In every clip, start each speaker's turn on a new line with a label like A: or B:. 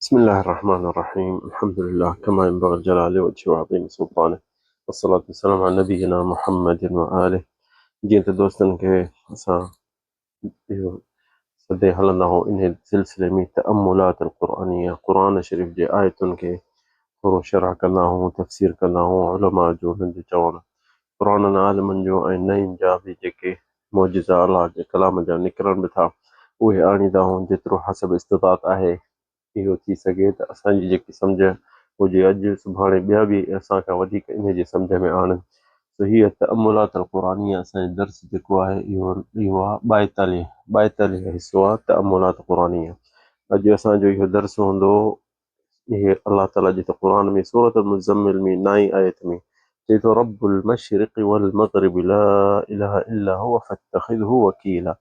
A: بسم الله الرحمن الرحيم الحمد لله كما ينبغي لجلال وجهه وعظيم سلطانه والصلاة والسلام على نبينا محمد وآله. جيئن ته دوستن کي اسان اهو سڌي هلندا هو انهي سلسلي ۾ تأملات القرآنية قرآن شريف جي آيتن کي ٿورو شرح ڪندا هون تفسير ڪندا هون علماء جو انهن جو چوڻ پراڻن عالمن جو ۽ نين جا به جيڪي معجزا الله جي ڪلام جا نڪرن به ٿا اهي آڻيندا هون جيترو حسب استطاعت آهي. اهو ٿي سگهي ته اسان جي جيڪي سمجهه هجي اڄ سڀاڻي ٻيا به اسان کان وڌيڪ انهي جي سمجهه ۾ آڻن. سو هيء تأملات القرآنيه اسان جو درس جيڪو آهي اهو اهو آهي 42 42 حصو آهي تأملات قرآنيه. اڄ اسان جو اهو درس هوندو اهي الله تعالي جي ته قرآن ۾ سورة المزمل ۾ نائين آيت ۾ چئي ٿو رب المشرق والمغرب لا اله الا هو فاتخذه وڪيلا.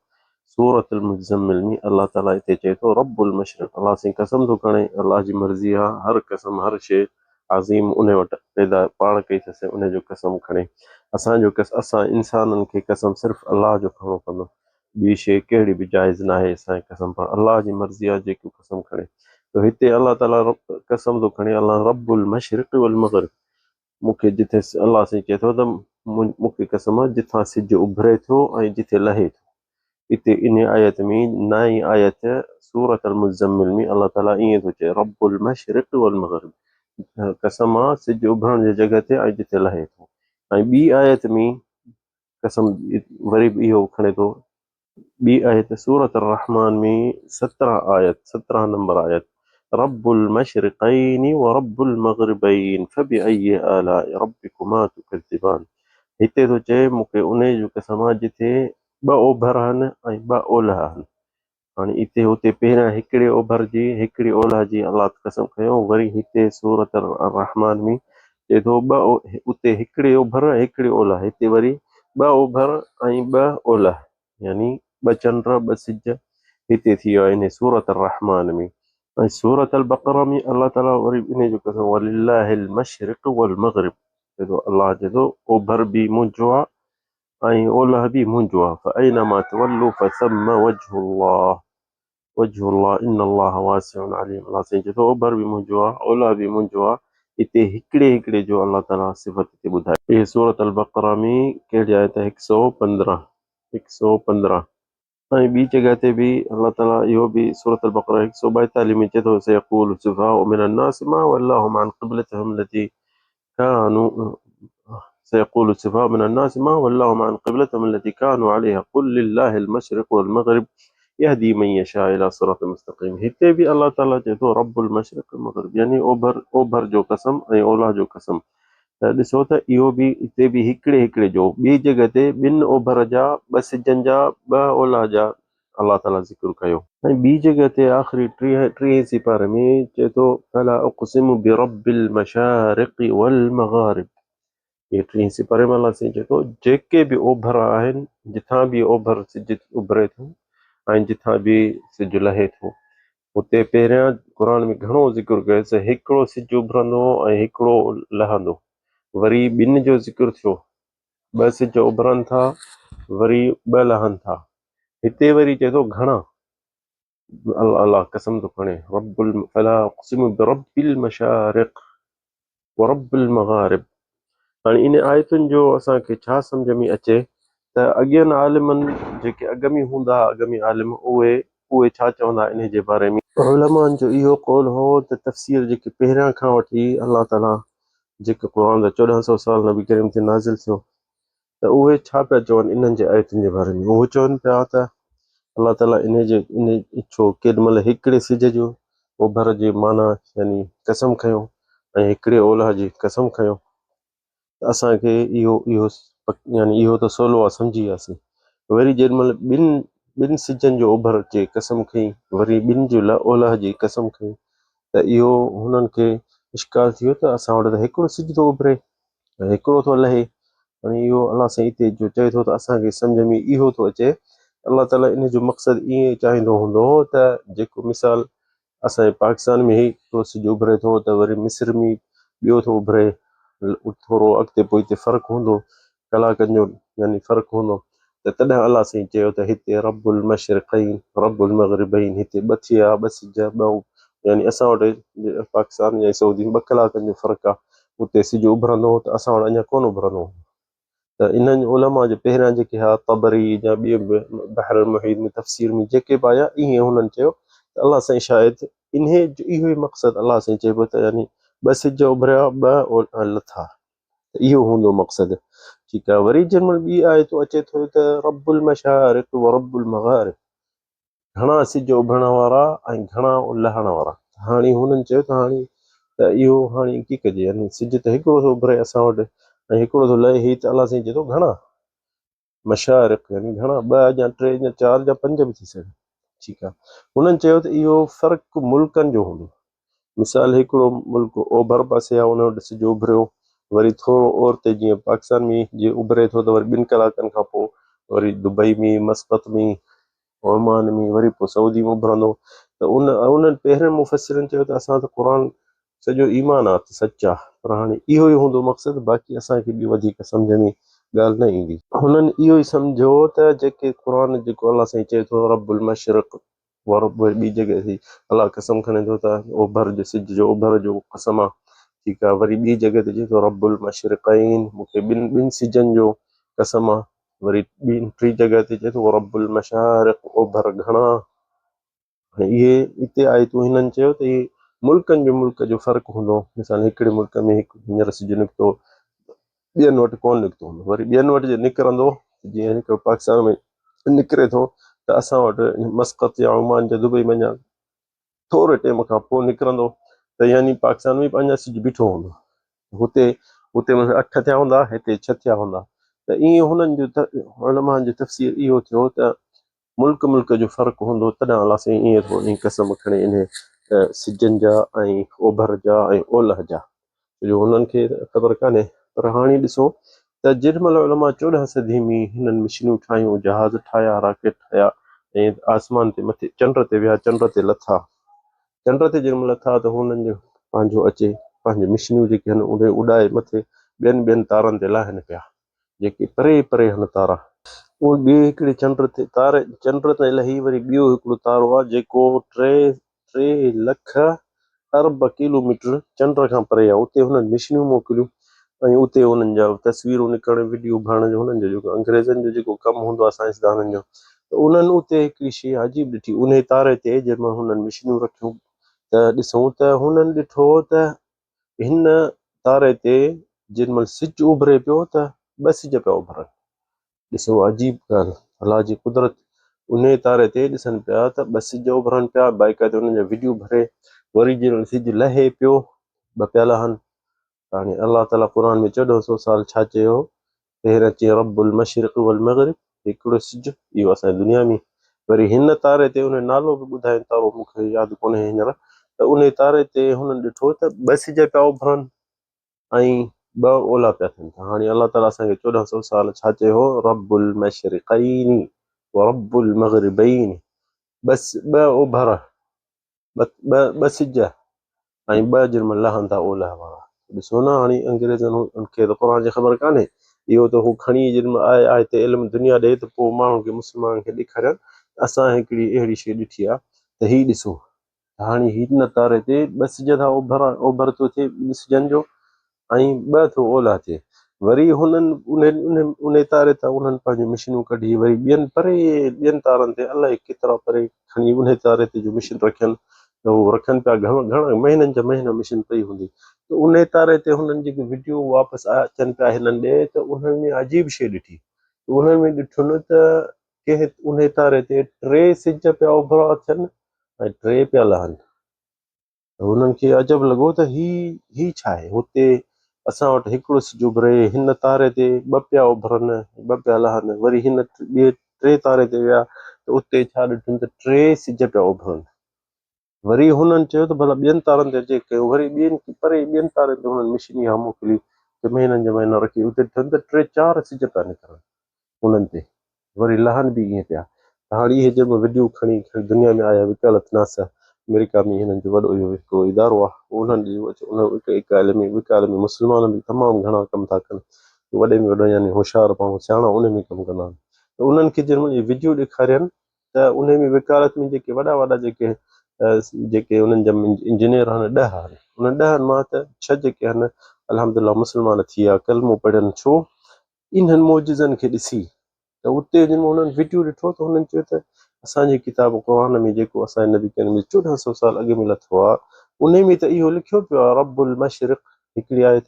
A: سورة المزمل ۾ الله تعالي اتي چئي ٿو رب المشرق الله سائين قسم ٿو کڻي الله جي مرضي آ هر قسم هر شيء عظيم ان وٽ پيدا پاڻ ڪئي اٿس ان جو قسم کڻي اسان جو اسان انسانن کي قسم صرف الله جو کڻڻو پوندو ٻي شيء ڪهڙي به جائز ناهي اسان کي قسم پر الله جي مرضي آهي جيڪو قسم کڻي ته هتي الله تعالي قسم ٿو کڻي الله رب المشرق والمغرب مون کي جتي الله سائين چئي ٿو ته مون کي قسم آهي جتان سج اڀري ٿو ۽ جتي لهي ٿو اتي ان آيت ۾ نائين آيت سورة المزمل ۾ الله تعالي ائين ٿو چئي رب المشرق والمغرب قسم آهي سج اڀرڻ جي جڳهه تي ۽ جتي لهي ٿو ۽ ٻي آيت ۾ قسم وري به اهو کڻي ٿو. ٻي آيت سورة الرحمٰن ۾ 17 آيت، 17 نمبر آيت، رب المشرقين ورب المغربين فبأي آلاء ربڪما تڪذبان هتي ٿو چئي مون کي انهي جو قسم آهي جتي ٻه اوڀر آهن ۽ ٻه اولهه آهن. هاڻي اتي هتي پهريان هڪڙي اوڀر جي هڪڙي اولهه جي الله قسم کنيو وري هتي سورة الرحمٰن ۾ چئي ٿو ٻه اتي هڪڙي اوڀر ۽ هڪڙي اولهه هتي وري ٻه اوڀر ۽ ٻه اولهه يعني ٻه چنڊ ٻه سج هتي ٿي ويو انهي سورة الرحمٰن ۾. ۽ سورة البقره ۾ الله تعالي وري انهي جو قسم ولله المشرق والمغرب چئي ٿو الله چئي ٿو اوڀر به منهنجو آهي ۽ اولهه به منهنجو آهي، فاينما تولوا فثم وجه الله وجه الله ان الله واسع عليم الله سائين چئي ٿو اوڀر به منهنجو آهي اولهه به منهنجو آهي اتي هڪڙي هڪڙي جو الله تعالي صفت اتي ٻڌائي. اهي سورة البقره ۾ ڪهڙي آيت 115 115. ۽ ٻي جڳهه تي به الله تعالي اهو به سورة البقره 142 ۾ چئي ٿو سيقول السفهاء من الناس ما ولاهم عن قبلتهم التي كانوا سيقول السفهاء من الناس ما ولاهم عن قبلتهم التي كانوا عليها قل لله المشرق والمغرب يهدي من يشاء الى صراط مستقيم هتي به الله تعالي چئي ٿو رب المشرق والمغرب يعني اوڀر اوڀر جو قسم ۽ اولهه جو قسم ته ڏسو ته اهو به هتي به هڪڙي هڪڙي جو ٻي جڳهه تي ٻن اوڀر جا ٻه سجن جا ٻه اولهه جا الله تعالي ذڪر ڪيو. ۽ ٻي جڳهه تي آخري ٽيهين سيپاري ۾ چئي ٿو فلا اقسم برب المشارق والمغارب هي ٽيهين سيپاري ۾ الله سائين چئي ٿو جيڪي به اوڀر آهن جتان به اوڀر سج اڀري ٿو ۽ جتان به سج لهي ٿو اتي پهريان قرآن ۾ گهڻو ذڪر ڪيو ته هڪڙو سج اڀرندو ۽ هڪڙو لهندو وري ٻن جو ذڪر ٿيو ٻه سج اڀرن ٿا وري ٻه لهن ٿا هتي وري چئي ٿو گهڻا الله قسم ٿو کڻي رب فلا اقسم برب المشارق ورب المغارب هاڻي ان آيتن جو اسان کي ڇا سمجهه ۾ اچي ته اڳين عالمن جيڪي اڳ ۾ هوندا اڳ ۾ عالم اهي اهي ڇا چوندا انهي جي باري ۾. علمائن جو اهو قول هو ته تفسير جيڪي پهريان کان وٺي الله تعالي جيڪي قرآن جا 14 سو سال نبي ڪريم تي نازل ٿيو ته اهي ڇا پيا چون انهن جي آيتن جي باري ۾ اهي چون پيا ته الله تعالي انهي جي انهي ڇو ڪيڏ مهل هڪڙي سج جو اوڀر جي معنيٰ يعني قسم کنيو ۽ هڪڙي اولهه جي قسم کنيو ته اسان کي اهو اهو يعني اهو ته سولو آهي سمجهي وياسين وري جيڏ مهل ٻن ٻن سجن جو اوڀر جي قسم کنئي وري ٻن جو اولهه جي قسم کنئي ته اهو هنن کي اشڪال ٿي ويو ته اسان وٽ ته هڪڙو سج ٿو اڀري ۽ هڪڙو ٿو لهي. هاڻي اهو الله سائين هتي جو چئي ٿو ته اسان کي سمجهه ۾ اهو ٿو اچي ته الله تعاليٰ ان جو مقصد ائين چاهيندو هوندو ته جيڪو مثال اسان جي پاڪستان ۾ هڪڙو سج اڀري ٿو ته وري مصر ۾ ٻيو ٿو اڀري ٿورو اڳتي پوئتي فرق هوندو ڪلاڪن جو يعني فرق هوندو ته تڏهن الله سائين چيو ته هتي رب المشرقين رب المغربين هتي ٻه ٿيا ٻه سج ٻه يعني اسان وٽ پاڪستان يا سعودي ۾ ٻه ڪلاڪن جو فرق آهي، اتي سج اڀرندو هو ته اسان وٽ اڃا ڪونه اڀرندو هو. ته انهن علماء جي پهريان جيڪي ها طبري يا ٻي به بحر المحيط ۾ تفسير ۾ جيڪي به آيا ايئن هنن چيو ته الله سائين شايد انهي جو اهو ئي مقصد الله سائين چئبو ته يعني ٻه سج اڀريا ٻه لٿا ته اهو هوندو مقصد. ٺيڪ آهي وري جنهن مهل ٻي آيتون اچي ٿو ته رب المشارق و رب المغارب گهڻا سج اڀرڻ وارا ۽ گهڻا لهڻ وارا. هاڻي هنن چيو ته هاڻي ته اهو هاڻي ڪي ڪجي يعني سج ته هڪڙو ٿو اڀري اسان وٽ ۽ هڪڙو ٿو لهي هي ته الله سائين چئي ٿو گهڻا مشارق يعني گهڻا ٻه يا ٽي يا چار يا پنج به ٿي سگهن. ٺيڪ آهي هنن چيو ته اهو فرق ملڪن جو هوندو. مثال هڪڙو ملڪ اوڀر پاسي آهي ان وٽ سج اڀريو وري ٿورو اورتي جيئن پاڪستان ۾ جي اڀري ٿو ته وري ٻن ڪلاڪن کان پوء وري دبئي ۾ مسقط ۾ عمان ۾ وري پوء سعودي ۾ اڀرندو ته ان انهن پهرين مفسرن چيو ته اسان ته قرآن سڄو ايمان آ ته سچ آ پر هاڻي اهو ئي هوندو مقصد باقي اسان کي ٻي وڌيڪ سمجهه ۾ ڳالهه نه ايندي. هنن اهو ئي سمجهيو ته جيڪي قرآن جيڪو الله سائين چئي ٿو رب المشرق ورب وري ٻي جڳهه تي الله قسم کڻي ٿو ته اوڀر جو سج جو اوڀر جو قسم آ ٺيڪ آ وري ٻي جڳهه تي چئي ٿو رب المشرقين مون کي ٻن ٻن سجن جو قسم آ وري ٻي ٽي جڳهه تي چئي ٿو رب المشارق اوڀر گهڻا ۽ اهي اتي آيتون هنن چيو ته اهي ملڪن جو ملڪ جو فرق هوندو مثال هڪڙي ملڪ ۾ هڪ هينئر سج نڪتو ٻين وٽ ڪونه نڪتو هوندو وري ٻين وٽ جي نڪرندو جيئن هڪ پاڪستان ۾ نڪري ٿو ته اسان وٽ مسقط يا عمان يا دبئي ۾ اڃا ٿوري ٽيم کان پوء نڪرندو ته يعني پاڪستان ۾ به اڃا سج بيٺو هوندو هتي هتي مثلا اٺ ٿيا هوندا هتي ڇهه ٿيا هوندا ته ائين هنن جو علماء جو تفسير اهو ٿيو ته ملڪ ملڪ جو فرق هوندو تڏهن الله سائين ائين ٿو انهي قسم کڻي انهي سجن جا ۽ اوڀر جا ۽ اولهه جا ڇو جو هنن کي خبر ڪانهي پر هاڻي ڏسو ته جيڏي مهل علماء 14 صدي ۾ هنن مشينون ٺاهيون جهاز ٺاهيا راڪيٽ ٺاهيا ۽ آسمان تي مٿي چنڊ تي ويا چنڊ تي لٿا چنڊ تي جيڏي مهل لٿا ته هنن جو پنهنجو اچي پنهنجون مشينون جيڪي آهن اهي اڏائي مٿي ٻين ٻين تارن تي لاهن پيا جيڪي پري پري هن تارا. اهو ٻئي هڪڙي چنڊ تي تاري چنڊ تي لهي وري ٻيو هڪڙو تارو آهي جيڪو ٽي ٽي لک ارب ڪلوميٽر چنڊ کان پري آهي اتي هنن مشنيون موڪليون ۽ اتي انهن جا تصويرون نڪرڻ وڊيو ڀرڻ جو هنن جو جيڪو انگريزن جو جيڪو ڪم هوندو آهي سائنسدانن جو ته انهن اتي هڪڙي شيء عجيب ڏٺي انهي تاري تي جنهن ۾ هنن مشنيون رکيون ته ڏسون ته هنن ڏٺو ته هن تاري تي جنھن مھل سج اڀري پيو ته ٻه سج پيا اڀرن. ڏسو عجيب ڳالھه الله جي قدرت انھي تاري تي ڏسن پيا ته ٻه سج اڀرن پيا باقاعدي انھن جا وڊيو ڀري وري جنھن مھل سج لھي پيو ٻه پيا لھن. هاڻي الله تعالي قرآن ۾ 1400 سال ڇا چيو هو؟ پهريان چيائين رب المشرق والمغرب هڪڙو سج اهو اسان جي دنيا ۾ وري هن تاري تي ان نالو به ٻڌايائين تارو مون کي ياد ڪونهي هينئر ته ان تاري تي هنن ڏٺو ته ٻه سج پيا اڀرن ۽ ٻه اولا پيا ٿين ته هاڻي الله تعالي اسان کي 1400 سال ڇا چيو هو رب المشرقين ورب المغربين بس ٻه اوڀر ٻه ٻه ٻه سج ۽ ٻه جرم لهن ٿا اولهه وارا. ڏسو نه هاڻي انگريزن کي ته قرآن جي خبر ڪانهي. اهو ته هو کڻي جرم آء آء تي علم دنيا ڏي ته پوء ماڻهن کي مسلمانن کي ڏيکارين ته اسان هڪڙي اهڙي شيء ڏٺي آهي ته هي ڏسو ته هاڻي هن تاري تي ٻه سج ٿا اوڀر اوڀر ٿو ٿئي ٻن سجن جو ۽ ٻه ٿو اولهه ٿئي. وري هنن انهي تاري تان انهن پنهنجون مشنون ڪڍي وري ٻين پري ٻين تارن تي الائي ڪيترا پري کڻي انهي تاري تي جو مشن رکين ته هو رکن پيا گهڻا مهينن جا مهينا مشن پئي هوندي ته انهي تاري تي هنن جيڪي وڊيو واپس اچن پيا هنن ڏي ته انهن ۾ عجيب شيء ڏٺي ته انهن ۾ ڏٺن ته ڪنهن انهي تاري تي ٽي سج پيا اڀرا ٿين ۽ ٽي پيا لهن. ته هنن کي عجب لڳو ته هي هي ڇا آهي؟ هتي اسان وٽ هڪڙو سج اڀري، هن تاري تي ٻه پيا اڀرن، ٻه پيا لهن، وري هن ٻئي ٽئين تاري تي ويا ته اتي ڇا ڏٺن ته ٽي سج پيا اڀرن. وري هنن چيو ته ڀلا ٻين تارن تي چيڪ ڪيون، وري ٻين پري ٻين تارن تي هنن مشين اها موڪلي ته مهينن جا مهينا رکي، اتي ڏٺن ته ٽي چار سج پيا نڪرن. انهن تي وري لهن به ائين پيا ته هاڻي اهي جنهن وڊيو کڻي کڻي دنيا ۾ آيا وڪالت ناسا آمريڪا ۾ هنن جو وڏو اهو هڪڙو ادارو آهي انهن ڏي اچ ان هڪ وڪالت ۾ مسلمان به تمام گهڻا ڪم ٿا ڪن وڏي ۾ وڏو يعني هوشيار ماڻهو سياڻا ان ۾ ڪم ڪندا آهن ته انهن کي جنهن مهل اهي وڊيو ڏيکارين ته انهي ۾ وڪالت ۾ جيڪي وڏا وڏا جيڪي جيڪي انهن جا انجنيئر آهن 10 آهن، انهن 10 مان ته 6 جيڪي آهن الحمدلله مسلمان ٿي ويا، ڪلمو پڙهين، ڇو؟ انهن معجزن کي ڏسي. ته اتي جن انهن وڊيو ڏٺو ته انهن چيو ته اسان جي ڪتاب قرآن ۾ جيڪو اسان جي نبي ڪريم جي 1400 سال اڳ ۾ لٿو آهي انهي ۾ ته اهو لکيو پيو آهي رب المشرق هڪڙي آيت،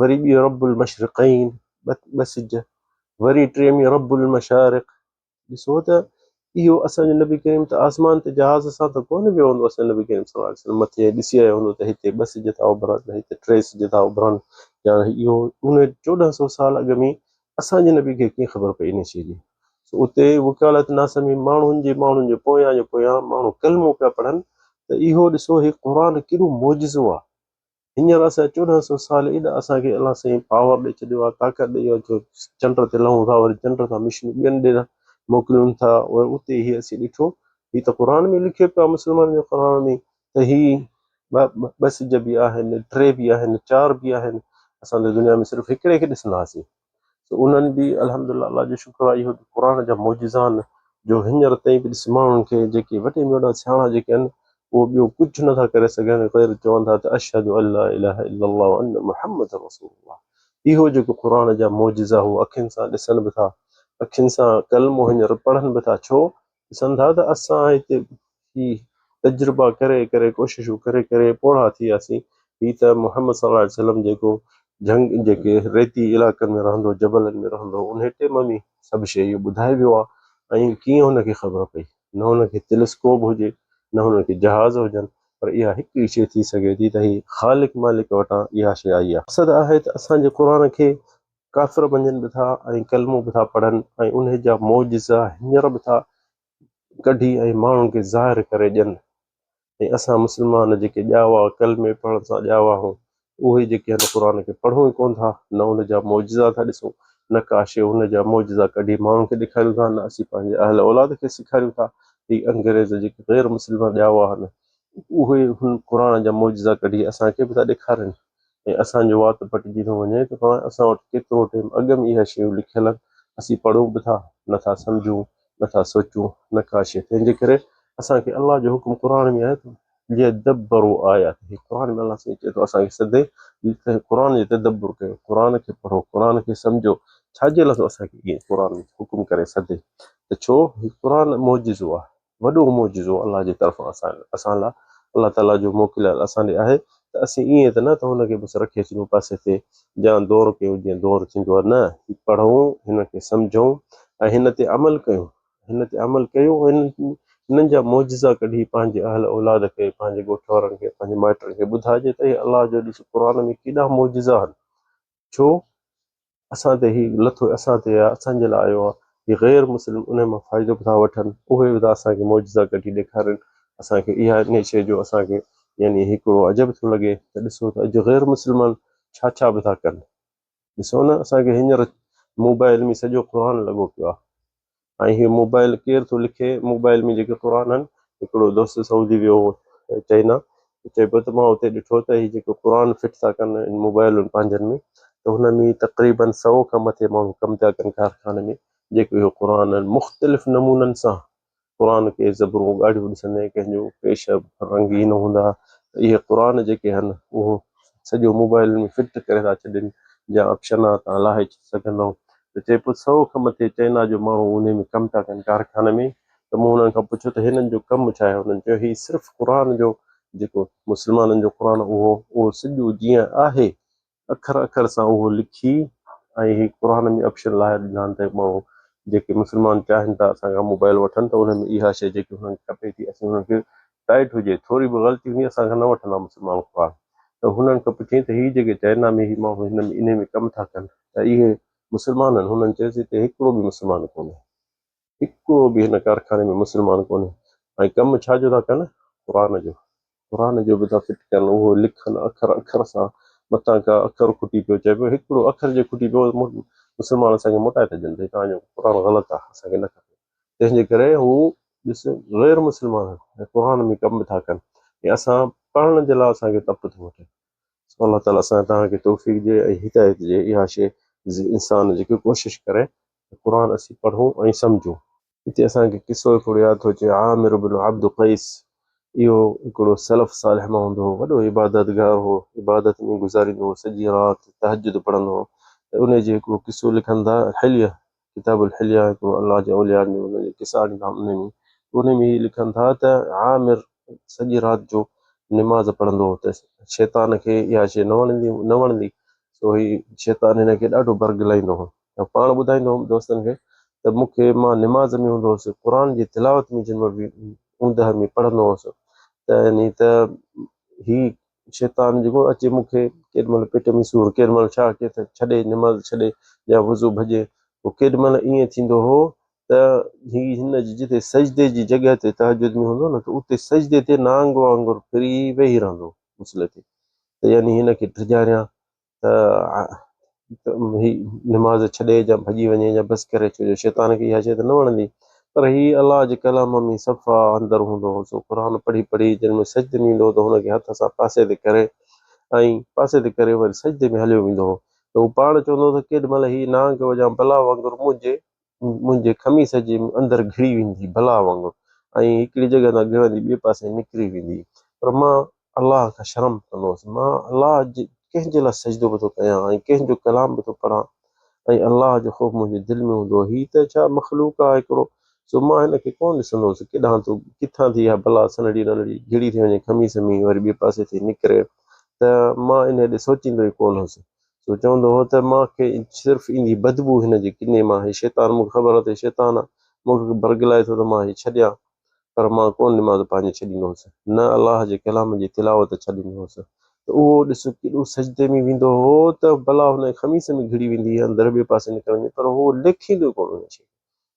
A: وري ٻي رب المشرقين ٻه سج، وري ٽي ۾ رب المشارق. ڏسو ته اهو اسان جو نبي ڪريم ته آسمان تي جهاز سان ته ڪونه ويو هوندو، اسان جو نبي ڪريم صلي الله عليه وسلم مٿي ڏسي آيو هوندو ته هتي ٻه سج ٿا اڀرن ته هتي ٽي سج ٿا اڀرن، يا اهو ان 1400 سال اڳ ۾ اسان جي نبي کي ڪيئن خبر پئي ان شيء جي؟ سو اتي وڪالت ناسمي ماڻهن جي ماڻهن جي پويان جو پويان ماڻهو ڪلمو پيا پڙهن ته اهو ڏسو هي قرآن ڪيڏو معجزو آهي. هينئر اسان 1400 سال ايڏا اسان کي الله سائين پاور ڏئي ڇڏيو آهي، طاقت ڏئي آهي جو چنڊ تي لهون ٿا، وري چنڊ تان مشنون ٻين ڏي موڪليون ٿا، وري اتي هي اسين ڏٺو هي ته قرآن ۾ لکيو پيو آهي مسلمانن جي قرآن ۾ ته هي ٻه سج به آهن، ٽي به آهن، چار به آهن، اسان ته دنيا ۾ صرف هڪڙي کي ڏسندا هئاسين. سو انهن به الحمدلله الله جو شڪر آهي اهو قرآن جا معجزا آهن جو هينئر تائين به ڏس ماڻهن کي جيڪي وڏي ۾ وڏا سياڻا جيڪي آهن اهو ٻيو ڪجهه نٿا ڪري سگهن غير چون ٿا ته اشهد ان لا اله الا الله وان محمد رسول الله. اهو جيڪو قرآن جا معجزا هو اکين سان ڏسن به ٿا، اکين سان ڪلمو هينئر پڙهن به ٿا، ڇو؟ ڏسن ٿا ته اسان هتي هي تجربا ڪري ڪري ڪوششون ڪري ڪري پوڙها ٿي وياسين، هي ته محمد صلي الله عليه وسلم جيڪو جهنگ جيڪي ريتي علائقن ۾ رهندو جبلن ۾ رهندو انهي ٽيم ۾ سڀ شيء اهو ٻڌائي ويو آهي ۽ ڪيئن هن کي خبر پئي، نه هن کي تيلسڪوپ هجي نه هن کي جهاز هجن، پر اها هڪ ئي شيء ٿي سگهي ٿي ته هي خالق مالڪ وٽان اها شيء آئي آهي. مقصد آهي ته اسان جي قرآن کي ڪافر مڃن به ٿا ۽ ڪلمو به ٿا پڙهن ۽ انهي جا معجزا هينئر به ٿا ڪڍي ۽ ماڻهن کي ظاهر ڪري ڏين ۽ اسان مسلمان جيڪي ڄاوا ڪلمي پڙهڻ سان ڄاوا هون اهي جيڪي هن قرآن کي پڙهون ئي ڪونه ٿا، نه ان جا معجزا ٿا ڏسون، نه ڪا شيء ان جا معجزا ڪڍي ماڻهن کي ڏيکاريون ٿا، نه اسين پنهنجي اهل اولاد کي سيکاريون ٿا. هي انگريز جيڪي غير مسلمان ڄاوا آهن اهي هن قرآن جا معجزا ڪڍي اسان کي به ٿا ڏيکارين ۽ اسان جو وات پٽجي ٿو وڃي ته پاڻ اسان وٽ ڪيترو ٽيم اڳ ۾ اها شيون لکيل آهن، اسين پڙهون به ٿا، نه ٿا سمجهون، نه ٿا سوچون، نه ڪا شيء. تنهن جي ڪري اسان کي الله جو حڪم قرآن ۾ آهي ته ليدبروا آياته، قرآن ۾ الله سائين چئي ٿو اسان کي سڌي ته قرآن جو تدبر ڪيو، قرآن کي پڙهو، قرآن کي سمجهو. ڇا جي لاء ٿو اسان کي ائين قرآن ۾ حڪم ڪري سڌي ته ڇو هي قرآن معجزو آهي. وڏو معجزو الله جي طرفان اسان اسان لاء الله تعاليٰ جو موڪليل اسان ڏي آهي ته اسين ائين ته نه ته هن کي بس رکي ڇڏيون پاسي تي جان دور ڪيون جيئن دور ٿيندو آهي نه هي پڙهون هن کي سمجهون ۽ هن تي عمل ڪيون هن تي عمل ڪيون هن هنن جا معجزا ڪڍي پنهنجي اهل اولاد کي پنهنجي ڳوٺ وارن کي پنهنجي مائٽن کي ٻڌائجي ته هي الله جو ڏس قرآن ۾ ڪيڏا معجزا آهن ڇو اسان تي هي لٿو اسان تي آ اسان جي لاء آيو آ هي غير مسلم انهي مان فائدو به ٿا وٺن اهي به ٿا اسان کي معجزا ڪڍي ڏيکارين اسان کي اها انهي شيء جو اسان کي يعني هڪڙو عجب ٿو لڳي ته ڏسو ته اڄ غير مسلمان ڇا ڇا به ٿا ڪن ڏسو نه اسان کي هينئر موبائل ۾ سڄو قرآن لڳو پيو آ. ۽ هي موبائل ڪير ٿو لکي موبائل ۾ جيڪي قرآن آهن هڪڙو دوست سعودي ويو هو چائنا چئي پيو ته مان اتي ڏٺو ته هي جيڪو قرآن فٽ ٿا ڪن موبائلن پنهنجن ۾ ته هن ۾ تقريبن 100 کان مٿي ماڻهو ڪم پيا ڪن ڪارخاني ۾ جيڪو اهو قرآن آهن مختلف نمونن سان قرآن ڪي زبرون ڳاڙهيون ڏسندين ڪنهن جو پيش رنگين هوندا ته اهي قرآن جيڪي آهن اهو سڄو موبائل ۾ فٽ ڪري ٿا ڇڏين جا آپشن آ تان لاهي سگهندو ته چئي پيو سو کان مٿي چائنا جو ماڻهو انهي ۾ ڪم پيا ڪن ڪارخاني ۾ ته مون انهن کان پڇيو ته هنن جو ڪم ڇا آهي انهن چيو هي صرف قرآن جو جيڪو مسلمانن جو قرآن اهو اهو سڄو جيئن آهي اکر اکر سان اهو لکي ۽ هي قرآن ۾ آپشن لاهي ڏنا آهن ته ماڻهو جيڪي مسلمان چاهين ٿا اسان کان موبائل وٺن ته انهن ۾ اها شيء جيڪي انهن کي کپي ٿي اسين انهن کي ٽائيٽ هجي ٿوري به غلطي هوندي اسان کان نه وٺندا مسلمان قرآن ته هنن کان پڇيائين ته هي جيڪي چائنا ۾ هي ماڻهو هن ۾ انهي ۾ ڪم ٿا ڪن ته اهي مسلمان آهن هنن چيس هتي هڪڙو به مسلمان ڪونهي هڪڙو به هن ڪارخاني ۾ مسلمان ڪونهي ۽ ڪم ڇا جو ٿا ڪن قرآن جو قرآن جو به ٿا فٽ ڪن اهو لکن اکر اکر سان متان ڪا اکر کٽي پيو چئبو هڪڙو اکر جي کٽي پيو مسلمان اسان کي موٽائي ٿا ڏين ته توهان جو قرآن غلط آهي اسان کي نه کپي تنهن جي ڪري هو ڏس غير مسلمان آهن ۽ قرآن ۾ ڪم به ٿا ڪن ۽ اسان پڙهڻ جي لاء اسان کي تپ ٿو وٺي. سو الله تعالي اسان توهان کي توفيق ڏي ۽ هدايت ڏي اها شيء انسان جيڪي ڪوشش ڪري ته قرآن اسين پڙهون ۽ سمجهون. هتي اسان کي قصو هڪڙو ياد ٿو اچي عامر بن عبد قيس. اهو هڪڙو سلف صالح مان هوندو هو، وڏو عبادتگار هو، عبادت ۾ گذاريندو هو، سڄي رات تهجد پڙهندو هو ته انهي جي هڪڙو قصو لکن ٿا حليه، ڪتاب الحليه هڪڙو الله جي اولياء جو انهن جا قصا آڻيندا آهن انهي ۾ ته انهي ۾ هي لکن ٿا ته عامر سڄي رات جو نماز پڙهندو هو ته شيطان کي اها شيء نه وڻندي نه وڻندي سو هي شيطان هن کي ڏاڍو برغلائيندو هو. ۽ پاڻ ٻڌائيندو هوم دوستن کي ته مون کي مان نماز ۾ هوندو هوس قرآن جي تلاوت ۾ جنهن مهل به اوندهه ۾ پڙهندو هوس ته يعني ته هي شيطان جيڪو اچي مون کي ڪيڏي مهل پيٽ ۾ سور ڪيڏي مهل ڇا ڪي ته ڇڏي نماز ڇڏي يا وضو ڀڄي پوء ڪيڏي مهل ائين ٿيندو هو ته هي هن جي جتي سجدي جي جڳهه تي تهجد ۾ هوندو نه ته اتي سجدي تي نانگ وانگر ڦري ويهي رهندو مصلي تي ته يعني هن کي ڊڄاريان ته هي نماز ڇڏي يا ڀڄي وڃي يا بس ڪري ڇو جو شيطان کي اها شيء ته نه وڻندي پر هي الله جي ڪلام ۾ صفا اندر هوندو هو سو قرآن پڙهي پڙهي جنهن ۾ سجدي ۾ ايندو هو ته هن کي هٿ سان پاسي تي ڪري ۽ پاسي تي ڪري وري سجدي ۾ هليو ويندو هو ته هو پاڻ چوندو هو ته ڪيڏ مهل هي نانگ يا بلا وانگر منهنجي منهنجي قميص جي اندر گهڙي ويندي بلا وانگر ۽ هڪڙي جڳهه تان گهڙندي ٻئي پاسي نڪري ويندي پر مان الله کان شرم ڪندو هوس مان الله جي ڪنهن جي لاء سجدو به ٿو ڪيان ۽ ڪنهن جو ڪلام به ٿو پڙهان ۽ الله جو خوف منهنجي دل ۾ هوندو هو هي ته ڇا مخلوق آهي هڪڙو سو مان هن کي ڪونه ڏسندو هوس ڪيڏانهن ٿو ڪٿان ٿي اها بلا سنهڙي ننڍڙي گهڙي ٿي وڃي قميص ۾ وري ٻئي پاسي ٿي نڪري ته مان انهي ڏي سوچيندو ئي ڪونه هوس سو چوندو هو ته مان کي صرف ايندي بدبوء هن جي ڪني مان، هي شيطان مون کي خبر اٿئي شيطان آ، مون کي برغلائي ٿو ته مان هي ڇڏيان، پر مان ڪونه نماز پنهنجي ڇڏيندو هوس، نه الله جي ڪلام جي تلاوت ڇڏيندو هوس. ته اهو ڏس ڪيڏو سجدي ۾ ويندو هو ته بلا هن جي خميس ۾ گهڙي ويندي هئي اندر ٻئي پاسي نڪرندي پر هو ليکيندو ئي ڪونه هن شيء کي.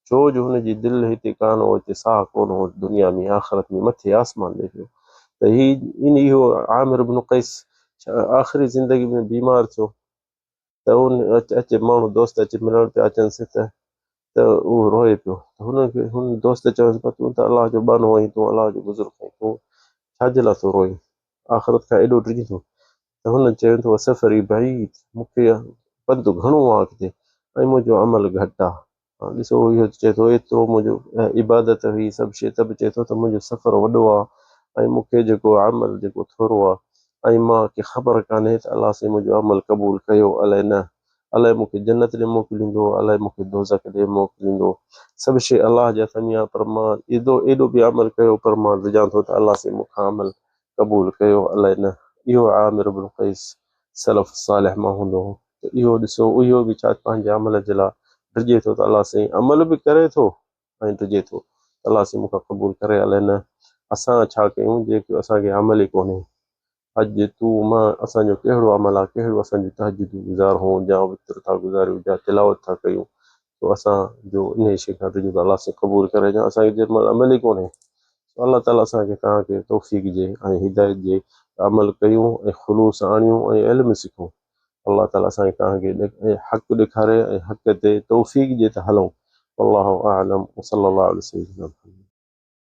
A: ڇو جو هن جي دل هتي ڪانه هو، هتي ساهه ڪونه هو، دنيا ۾ آخرت ۾ مٿي آسمان ڏي پيو ته هي ان اهو عامر بن قيس آخري زندگي ۾ بيمار ٿيو ته ان اچي ماڻهو دوست اچي ملڻ پيا اچنس ته ته اهو روئي پيو ته هن کي هن دوست چيس پر تون ته الله جو ٻانهو آهين تون الله جو بزرگ آهين تون ڇا جي لاء ٿو روئين آخرت کان ايڏو ڊڄين ٿو ته هن چيو ته وسفري بعيد مون کي پنڌ گهڻو آ اڳتي ۽ منهنجو عمل گهٽ آ. هاڻ ڏسو اهو چئي ٿو ايترو منهنجو عبادت هئي سڀ شيء ته به چئي ٿو ته منهنجو سفر وڏو آ ۽ مون کي جيڪو عمل جيڪو ٿورو آ ۽ مان کي خبر ڪانهي ته الله سائين منهنجو عمل قبول ڪيو الائي نه الائي مون کي جنت ڏي موڪليندو الائي مون کي دوزخ ڏي موڪليندو سڀ شيء الله جي هٿ ۾ آ پر مان ايڏو ايڏو به عمل ڪيو پر مان ڊڄان ٿو ته الله سائين مون کان عمل قبول ڪيو الائي نه اهو عامر بن قيس سلف صالح مان هوندو هو ته اهو ڏسو اهو به ڇا پنهنجي عمل جي لاء ڊڄي ٿو ته الله سائين عمل به ڪري ٿو ۽ ڊڄي ٿو ته الله سائين مون کان قبول ڪري الائي نه اسان ڇا ڪيون جيڪو اسان کي عمل ئي ڪونهي اڄ تون مان اسان جو ڪهڙو عمل آهي ڪهڙو اسان جو تهجد گذار هون يا وتر ٿا گذاريون يا تلاوت ٿا ڪيون سو اسان جو انهيء شيء کان ڊڄون ته الله سائين قبول ڪري يا اسان کي جنهن مهل عمل ئي ڪونهي سو الله تعاليٰ اسان کي توهان کي توفيق ڏي ۽ هدايت ڏي ته عمل ڪيون ۽ خلوص آڻيون ۽ علم سکون الله تعاليٰ اسان کي توهان کي حق ڏيکاري ۽ حق تي توفيق ڏي ته هلون والله اعلم وصلي الله علي سيدنا محمد.